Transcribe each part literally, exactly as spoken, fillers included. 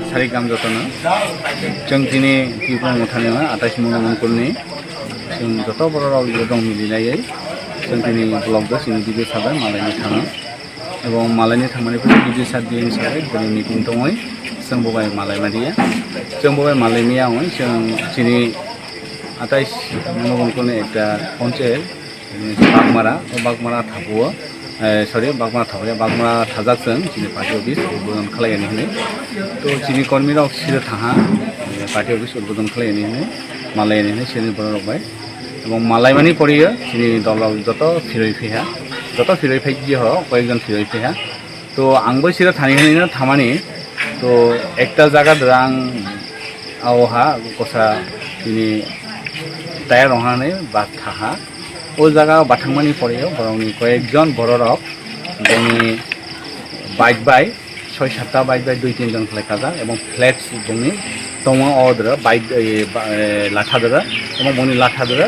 Sarik gam jotono. Chwng tini Tripura Mothani atais Mungkulni. Chwng joto borok rok yo dong mili naiwi. Chwng tini vlog do chini video sabai malaini thangwi. Ebong malaini thangmani pore video sat di hinwi sabai bini meeting tongwi. Chwng bo bai malai madiya. Chwng bo bai malai miya wngwi chwng chini atais Mungkulni ekta ponchayat. Bagmara, o Bagmara thapuo, eh, sorry, Bagmara thapuo, Bagmara thajak chwng chini party office udbodon khlai yani hinwi. To chini kormi rok siro thaha, eh, party office udbodon khlai yani hinwi, malai yani hinwi chini borok rok bai. Ebong malaimani poriyo chini dol rok joto phiroi phiha, joto phiroi phai ho, koyekjon phiroi phiha. To ang bai siro thani hinwi no thamani. To ekta jaga dora ang aoha kosa tini tayar rong hanai ba thaha. O jaga bathangmani poriyo borokni koyekjon bororok bini bike bai soi satta bike bai dui tin jon khlai kajak ebong flex bongni tongo o dora bike, eh, ba-, eh, latha dora ebong bongni latha dora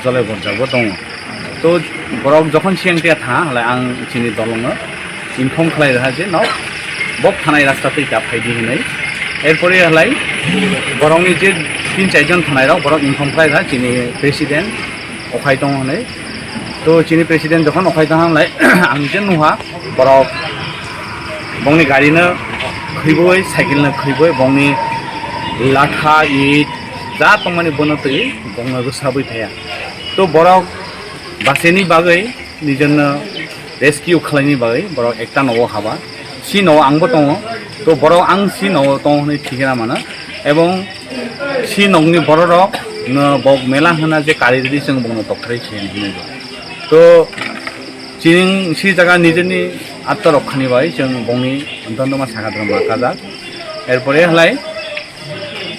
jole gorjak bo tongo. To borok jokhon siyang tiya tha halai ang chini dolongno inform khlai rwha je no bok thanai rasta twi ta phaidi hinwi. Erpore halai borokni je tin char jon thanai rok borok inform khlai rwha chini president okhai tongo hinwi. To chini president jokhon okhai tong halai ang je nuha borok bongni gari no khwiboi cycle no khwiboi bongni latha it ja tongmani bono twi bongno rwsabwi thaya. To borok baseni bagwi nijorno rescue khlaini bagwi borok ekta nogo haba. Si nogo angbo tongo. To borok ang si nogo tongo hwnwi thikna mano. Ebong si nokni bororok no bok mela hwna je kari rwdi chwng bongno tokthrai se hinwi bo. To chini si jaga nijorni atta rok khani bai chwng bongni dondoma saka dondoma kajak. Erpore halai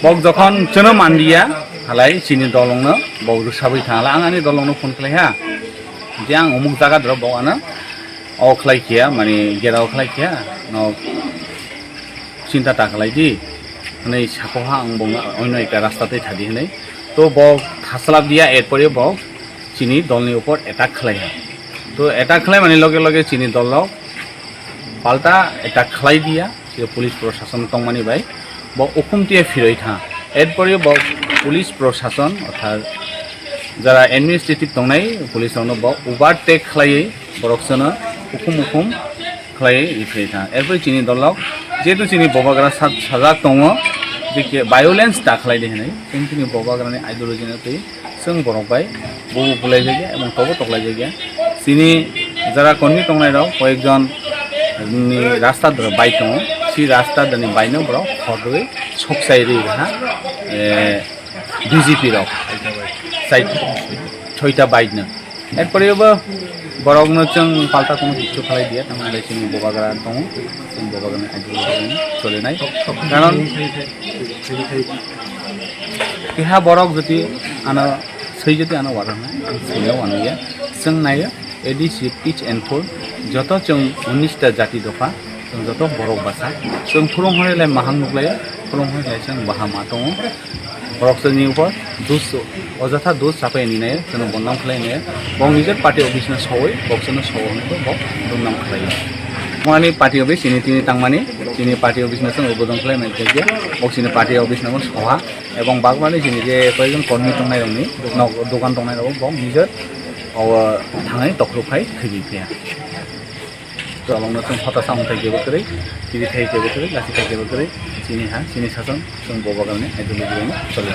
bok jokhon chwngno manliya, halai chini dolongno bok rwsabwi thang. Halai ang ani dolongno phone khlai ha, je ang umuk jaga doro bok ano o khlai khiya, mani gera o khlai khiya, no chinta ta khlai di, hwnwi sako ha ang bokno oino ekta rasta twi thadi hwnwi. To bok thaslap diya, erpore bok chini dolni upor attack khlai ha. To attack khlai mani loge loge chini dolrok palta attack khlai diya, je police proshashan tongmani bai bo ukhum tiya phiroi tha. Erpore bo police proshashan orthat jara administrative tongnai police rokno bo overtake khlaiwi borok chwngno ukhum ukhum khlaiwi riphrwi tha. Erpore chini dolrok jehetu chini bobagra sa-, sajak tongo, je ke violence ta khlai di hinwi, chwng chini bobagrani ideology no twi chwng borok bai bubu bulaijak ya, ebong tobo toklaijak ya. Chini jara kormi tongnai rok koyekjon ni rasta doro bai tongo, si rasta dani bai no borok khorwi sokchai ri ha, eh, B J P rok sai soita bai no. Erpore bo borokno chwng palta kono kichu khlai diya, tamni bai chini bobagra tongo, chini bobagrani ideology no cholinai. Karon keha borok jodi ano swi jodi ano wajaknai, ang swino waniya. Chwng naiyo A D C teach and poll, joto chwng unis ta jati dopha, chwng joto borok basa. Chwng phulung hwnwi lai maham nuklaio, phulung hwnwi lai chwng baha ma tongo. Borok chwngni upor dus, ojatha dus chapai ni nai, chwngno bondam khlai nai. Bong nijor party office no sawoi, bok chwngno sawo hwnwi bo bok bondam khlaio. Mani party office chini tini tangmani, chini party office no chwng ubodan khlai mai khe, bok chini party office no sawa. Ebong bagmani chini je koyekjon kormi tongnai rokni nok dogan tongnai rok bong nijor o thangwi tokrok khai thwibwi phiya. Tolongno chwng hota samung thai kebo kwrwi, tini thai kebo kwrwi, lasi thai kebo kwrwi, chini ha, chini sason, chwng bobagrani ideology no choli.